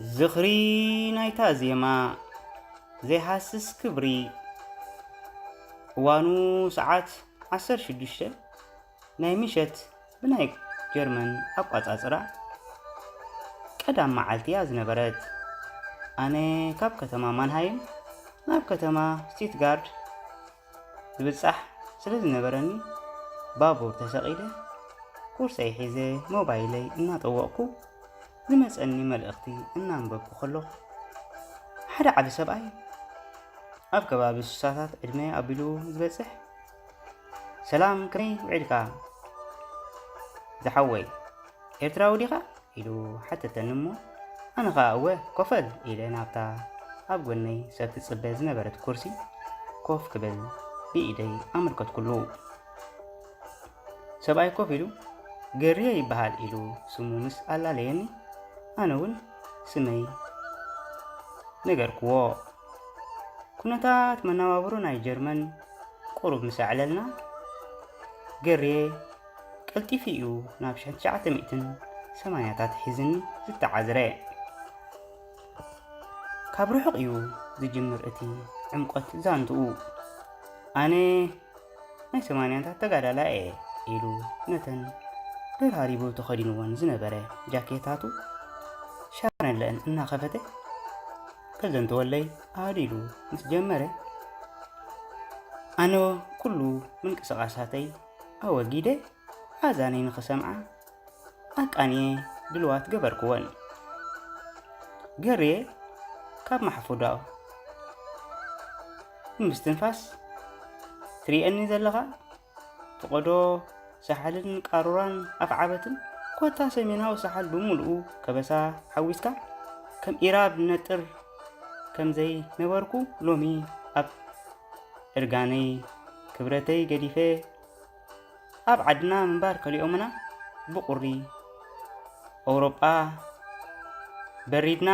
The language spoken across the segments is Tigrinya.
ዝኽሪ ናይታ ዜማ ዘይሃስስ ክብሪ። እዋኑ ሰዓት ዓሰርተ ሽዱሽተ ናይ ምሸት ብናይ ጀርመን ኣቋጻጽራ ቀዳም መዓልቲ እያ ዝነበረት። ኣነ ካብ ከተማ ማንሃይም ናብ ከተማ ስቱትጋርድ ዝብጻሕ ስለ ዝነበረኒ፣ ባቡር ተሰቒለ፣ ኩርሰይ ሒዘ ሞባይለይ እናጠወቕኩ ዝመጸኒ መልእኽቲ እናንበብኩ ከለኹ፣ ሓደ ዓቢ ሰብኣይ ኣብ ከባቢ ስሳታት ዕድመ ኣቢሉ ዝበጽሕ፣ "ሰላም፣ ከመይ ውዒልካ ዝሓወይ? ኤርትራዊ ዲኻ?" ኢሉ ሓተተኒ እሞ፣ ኣነ ኸኣ "እወ፣ ኮፈል" ኢለ ናብታ ኣብ ጎነይ ሰብ ትጽበ ዝነበረት ኩርሲ ኮፍ ክብል ብኢደይ ኣመልከትኩሉ። ሰብኣይ ኮፍ ኢሉ፣ "ገርየ ይበሃል" ኢሉ ስሙ ምስ ኣላለየኒ፣ ኣነ እውን ስመይ ነገርክዎ። ኩነታት መነባብሮ ናይ ጀርመን ቁሩብ ምስ ኣዕለልና፣ ገርየ ቀልጢፉ እዩ ናብ ሽሕን ትሽዓተ ሚእትን ሰማንያታት ሒዝኒ ዝተዓዝረ። ካብ ርሑቕ እዩ ዝጅምር እቲ ዕምቆት ዛንትኡ። ኣነ ናይ ሰማንያታት ተጋዳላይ እየ ኢሉ ነተን ደራሪቡ ተኸዲንወን ዝነበረ ጃኬታቱ ሻነለአን እናኸፈተ ከዘንተወለይ ኣዲሉ ምስ ጀመረ፣ ኣነ ኩሉ ምንቅስቓሳተይ ኣወጊደ ኣዛነይ ንኽሰምዓ ኣቃንየ ድልዋት ገበርክወን። ገርየ ካብ ማሕፉዳኡ ብምስትንፋስ፣ "ትሪእኒ ዘለኻ?" ፍቖዶ ሳሕልን ቃሩራን ኣፍዓበትን፣ ኮታ ሰሜናዊ ሳሕል ብምሉኡ ከበሳ ሓዊስካ፣ ከም ኢራብ ነጥር ከም ዘይነበርኩ፣ ሎሚ ኣብ እርጋነይ ክብረተይ ገዲፈ፣ ኣብ ዓድና ምንባር ከሊኦምና፣ ብቑሪ ኣውሮጳ በሪድና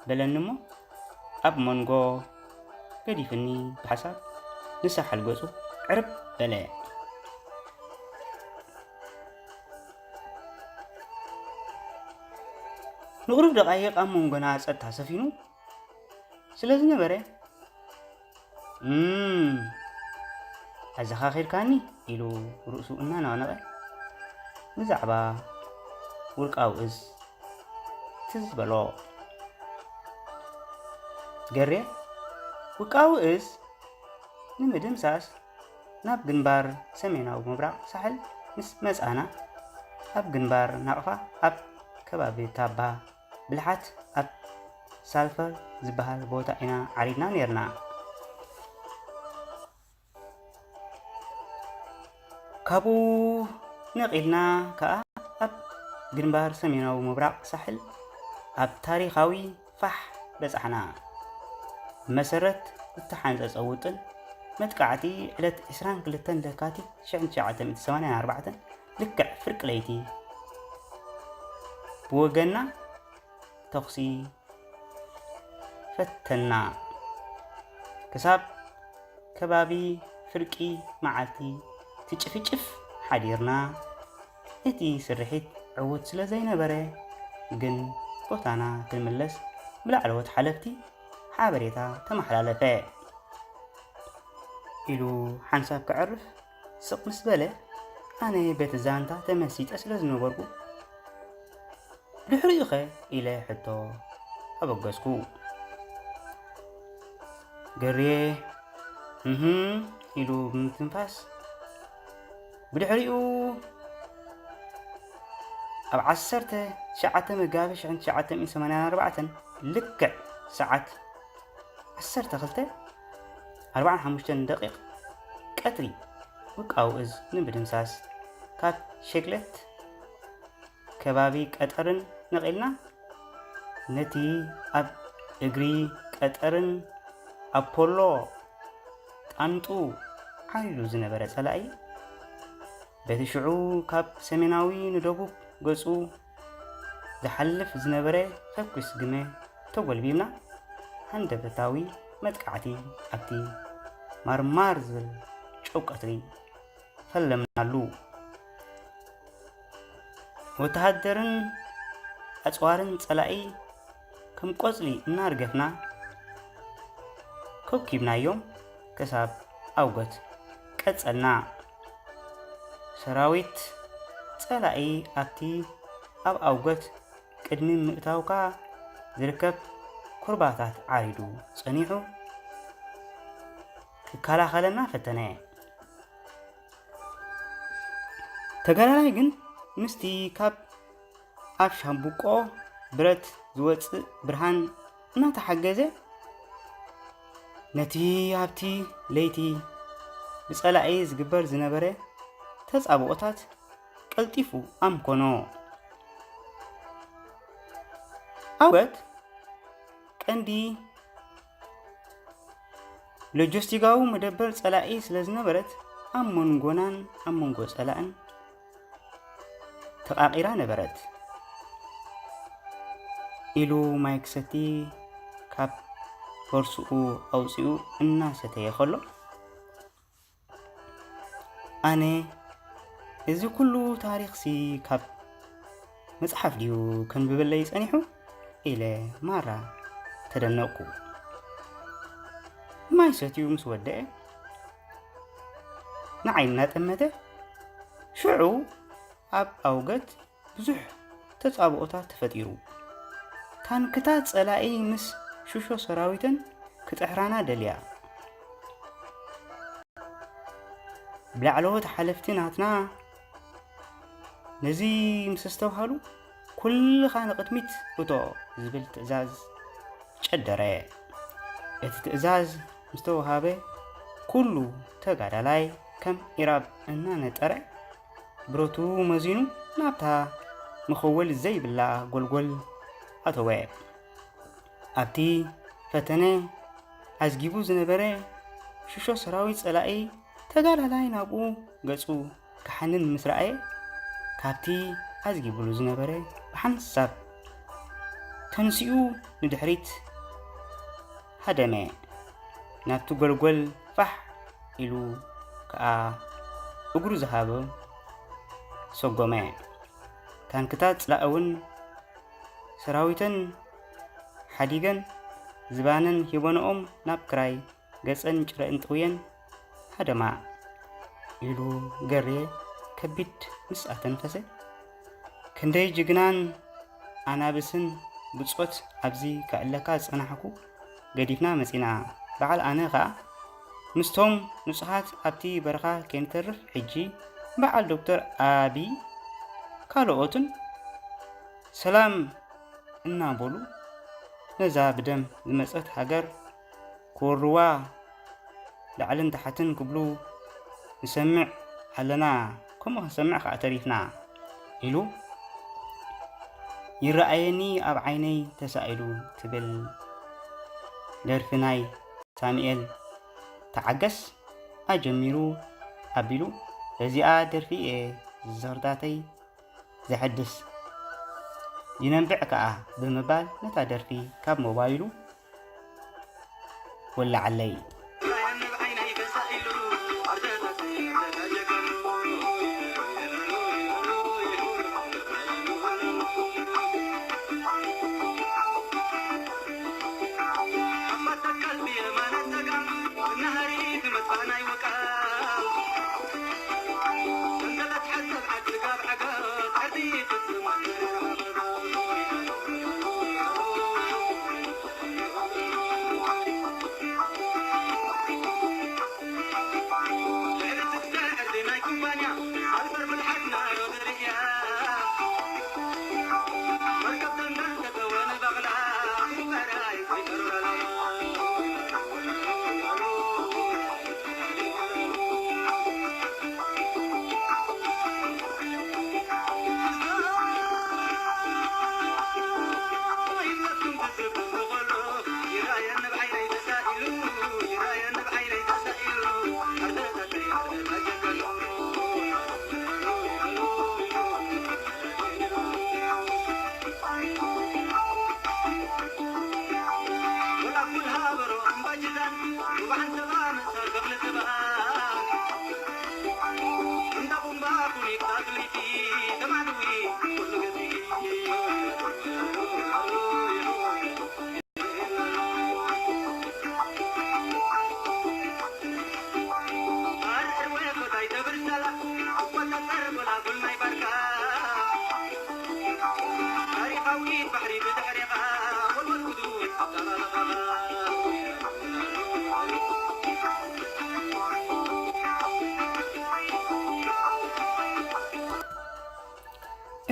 በለኒ እሞ፣ ኣብ መንጎ ገዲፍኒ ብሓሳብ ንሳሕል ገጹ ዕርብ በለ። ንቑሩብ ደቓይቕ ኣብ መንጎና ጸጥታ ሰፊኑ ስለ ዝነበረ፣ "እም፣ ኣዘኻኺርካኒ?" ኢሉ ርእሱ እናነቕነቐ ብዛዕባ ውልቃዊ እዝ ትዝ በሎ። ገሬ፣ ውልቃዊ እዝ ንምድምሳስ ናብ ግንባር ሰሜናዊ ምብራቕ ሳሕል ምስ መጻና፣ ኣብ ግንባር ናቕፋ ኣብ ከባቢ ታባ ብልሓት ኣብ ሳልፈር ዝበሃል ቦታ ኢና ዓሪድና ኔርና። ካብኡ ነቒልና ከኣ ኣብ ግንባር ሰሜናዊ ምብራቕ ሳሕል ኣብ ታሪኻዊ ፋሕ በጻሕና። ብመሰረት ዝተሓንጸጸ ውጥን መጥቃዕቲ፣ ዕለት ዕስራን ክልተን ለካቲት ሽሕን ትሽዓተ ሚእትን ሰማንያን ኣርባዕተን ልክዕ ፍርቂ ለይቲ ብወገንና ተኹሲ ፈተና። ክሳብ ከባቢ ፍርቂ መዓልቲ ትጭፍጭፍ ሓዲርና። እቲ ስርሒት ዕዉት ስለ ዘይነበረ ግን ቦታና ክንምለስ ብላዕለዎት ሓለፍቲ ሓበሬታ ተመሓላለፈ። ኢሉ ሓንሳብ ከዕርፍ ስቕ ምስ በለ፣ ኣነ በቲ ዛንታ ተመሲጠ ስለ ዝነበርኩ፣ "ድሕሪኡኸ?" ኢለ ሕቶ ኣበገስኩ። ገርየ፣ "እህም" ኢሉ ብምትንፋስ፣ ብድሕሪኡ ኣብ ዓሰርተ ትሽዓተ መጋቢት ሽሕን ትሽዓተ ሚእትን ሰማንያን ኣርባዕተን ልክዕ ሰዓት ዓሰርተ ክልተ ኣርባዓን ሓሙሽተን ደቂቕ ቀትሪ ውቃዊ እዝ ንምድምሳስ ካብ ሸግለት ከባቢ ቀጠርን ነቒልና ነቲ ኣብ እግሪ ቀጠርን ኣፖሎ ጣንጡ ዓሪዱ ዝነበረ ጸላኢ በቲ ሽዑ ካብ ሰሜናዊ ንደቡብ ገጹ ዝሓልፍ ዝነበረ ፈኲስ ግመ ተጎልቢብና፣ ሃንደበታዊ መጥቃዕቲ ኣብቲ ማርማር ዝብል ጨው ቀትሪ ፈለምናሉ። ወተሃደርን ኣጽዋርን ጸላኢ ከም ቆጽሊ እናርገፍና ከብኪብናዮም ክሳብ ኣውገት ቀጸልና። ሰራዊት ጸላኢ ኣብቲ ኣብ ኣውገት ቅድሚ ምእታውካ ዝርከብ ኩርባታት ዓሪዱ ጸኒሑ ክከላኸለና ፈተነ። ተጋዳላይ ግን ምስቲ ካብ ኣብ ሻምብቆ ብረት ዝወጽእ ብርሃን እናተሓገዘ፣ ነቲ ኣብቲ ለይቲ ብጸላኢ ዝግበር ዝነበረ ተጻብኦታት ቀልጢፉ ኣምኮኖ። ኣውገት ቀንዲ ሎጂስቲካዊ መደበር ጸላኢ ስለ ዝነበረት፣ ኣብ መንጎናን ኣብ መንጎ ጸላእን ተቓቒራ ነበረት ኢሉ ማይ ክሰቲ ካብ ቦርስኡ ኣውጺኡ እናሰተየ ከሎ፣ ኣነ፣ "እዚ ኩሉ ታሪኽሲ ካብ መጽሓፍ ድዩ ከንብበለይ ጸኒሑ?" ኢለ ማራ ተደነቕኩ። ማይ ሰትዩ ምስ ወደአ፣ ንዓይ እናጠመተ፣ ሽዑ ኣብ ኣውገት ብዙሕ ተጻብኦታት ተፈጢሩ። ታንክታት ጸላኢ ምስ ሽሾ ሰራዊተን ክጥሕራና ደልያ። ብላዕለዎት ሓለፍቲ ናትና ነዚ ምስ ኣስተብሃሉ፣ "ኩልኻ ንቕድሚት እቶ" ዝብል ትእዛዝ ጨደረ። እቲ ትእዛዝ ምስ ተወሃበ፣ ኩሉ ተጋዳላይ ከም ኢራብ እናነጠረ፣ ብረቱ መዚኑ ናብታ መኸወል ዘይብላ ጎልጎል ኣተወ። ኣብቲ ፈተነ ኣዝጊቡ ዝነበረ ሽሾ ሰራዊት ጸላኢ ተጋዳላይ ናብኡ ገጹ ክሓንን ምስ ረኣየ፣ ካብቲ ኣዝጊቡሉ ዝነበረ ብሓንሳብ ተንሲኡ ንድሕሪት ሃደመ። ናብቲ ጎልጎል ፋሕ ኢሉ ከኣ እግሩ ዝሃበ ሰጎመ። ታንክታት ጸላኢ እውን ሰራዊተን ሓዲገን ዝባነን ሂበንኦም ናብ ክራይ ገጸን ጭረአን ጥውየን ሃደማ ኢሉ ገርየ ከቢድ ምስ ኣተንፈሰ፣ ክንደይ ጅግናን ኣናብስን ብጾት ኣብዚ ከዕለካ ዝጸናሕኩ ገዲፍና መጺና። በዓል ኣነ ኸኣ ምስቶም ንጹሃት ኣብቲ በረኻ ከይንተርፍ ሕጂ በዓል ዶክተር ኣቢ ካልኦትን ሰላም እናበሉ ነዛ ብደም ዝመጸት ሃገር ክወርዋ ላዕልን ታሕትን ክብሉ ንሰምዕ ኣለና፣ ከምኡ ክንሰምዕ ከኣ ተሪፍና ኢሉ ይረኣየኒ ኣብ ዓይነይ ተሳኢሉ ትብል ደርፊ ናይ ሳሙኤል ተዓገስ ኣጀሚሩ ኣቢሉ በዚኣ ደርፊ እየ ዝዘርታተይ ዘሐድስ ይነብዕ ከኣ ብምባል ነታ ደርፊ ካብ ሞባይሉ ወላዓለይ።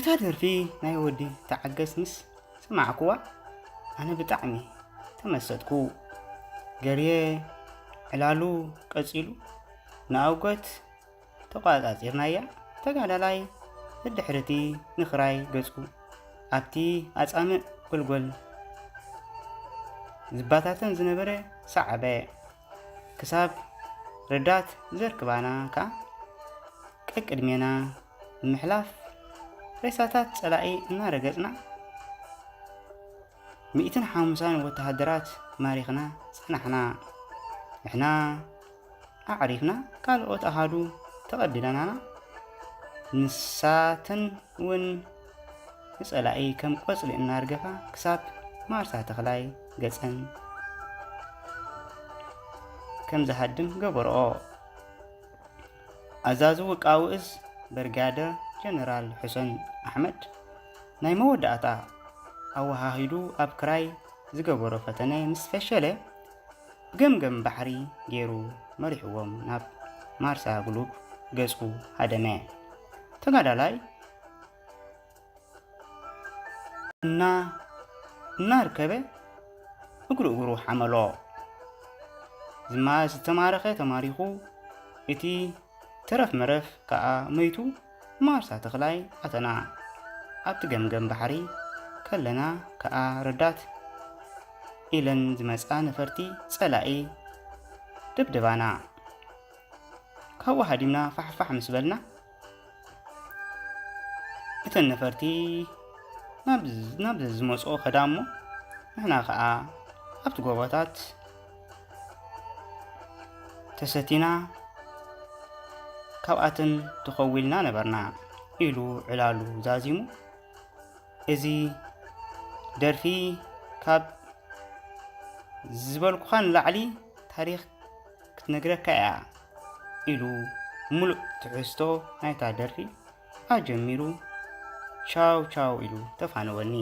እታ ደርፊ ናይ ወዲ ተዓገስ ምስ ሰማዕኩዋ፣ ኣነ ብጣዕሚ ተመሰጥኩ። ገርየ ዕላሉ ቀጺሉ፣ ንኣውገት ተቋጻጺርናያ። ተጋዳላይ ብድሕርቲ ንኽራይ ገጹ ኣብቲ ኣጻምእ ጎልጎል ዝባታተን ዝነበረ ሰዓበ። ክሳብ ረዳት ዘርክባና ከኣ ቀቅድሜና ብምሕላፍ ሬሳታት ጸላኢ እናረገጽና፣ ሚእትን ሓሙሳን ወተሃደራት ማሪኽና ጸናሕና። ንሕና ኣዕሪፍና፣ ካልኦት ኣሃዱ ተቐቢለናና። ንሳተን እውን ንጸላኢ ከም ቆጽሊ እናርገፋ ክሳብ ማርሳ ተኽላይ ገጸን ከም ዝሃድም ገበርኦ። ኣዛዚ ውቃዊ እዝ በርጋደር ጀነራል ሑሰን ኣሕመድ ናይ መወዳእታ ኣወሃሂዱ ኣብ ክራይ ዝገበሮ ፈተነ ምስ ፈሸለ፣ ብገምገም ባሕሪ ገይሩ መሪሕዎም ናብ ማርሳ ግሉብ ገጹ ሃደመ። ተጋዳላይ እና እናርከበ እግሩ እግሩ ሓመሎ። ዝማ ዝተማረኸ ተማሪኹ፣ እቲ ተረፍ መረፍ ከኣ መይቱ። ማርሳ ተኽላይ ኣተና። ኣብቲ ገምገም ባሕሪ ከለና ከኣ ረዳት ኢለን ዝመጻ ነፈርቲ ጸላኢ ደብደባና። ካብኡ ሃዲምና ፋሕፋሕ ምስ በልና፣ እተን ነፈርቲ ናብ ናብ ዝመጽኦ ከዳ እሞ፣ ንሕና ከኣ ኣብቲ ጎቦታት ተሰቲና ካብኣተን ተኸዊልና ነበርና ኢሉ ዕላሉ ዛዚሙ። እዚ ደርፊ ካብ ዝበልኩኻ ንላዕሊ ታሪኽ ክትነግረካ እያ ኢሉ፣ ሙሉእ ትሕዝቶ ናይታ ደርፊ ኣጀሚሩ፣ ቻው ቻው ኢሉ ተፋነወኒ።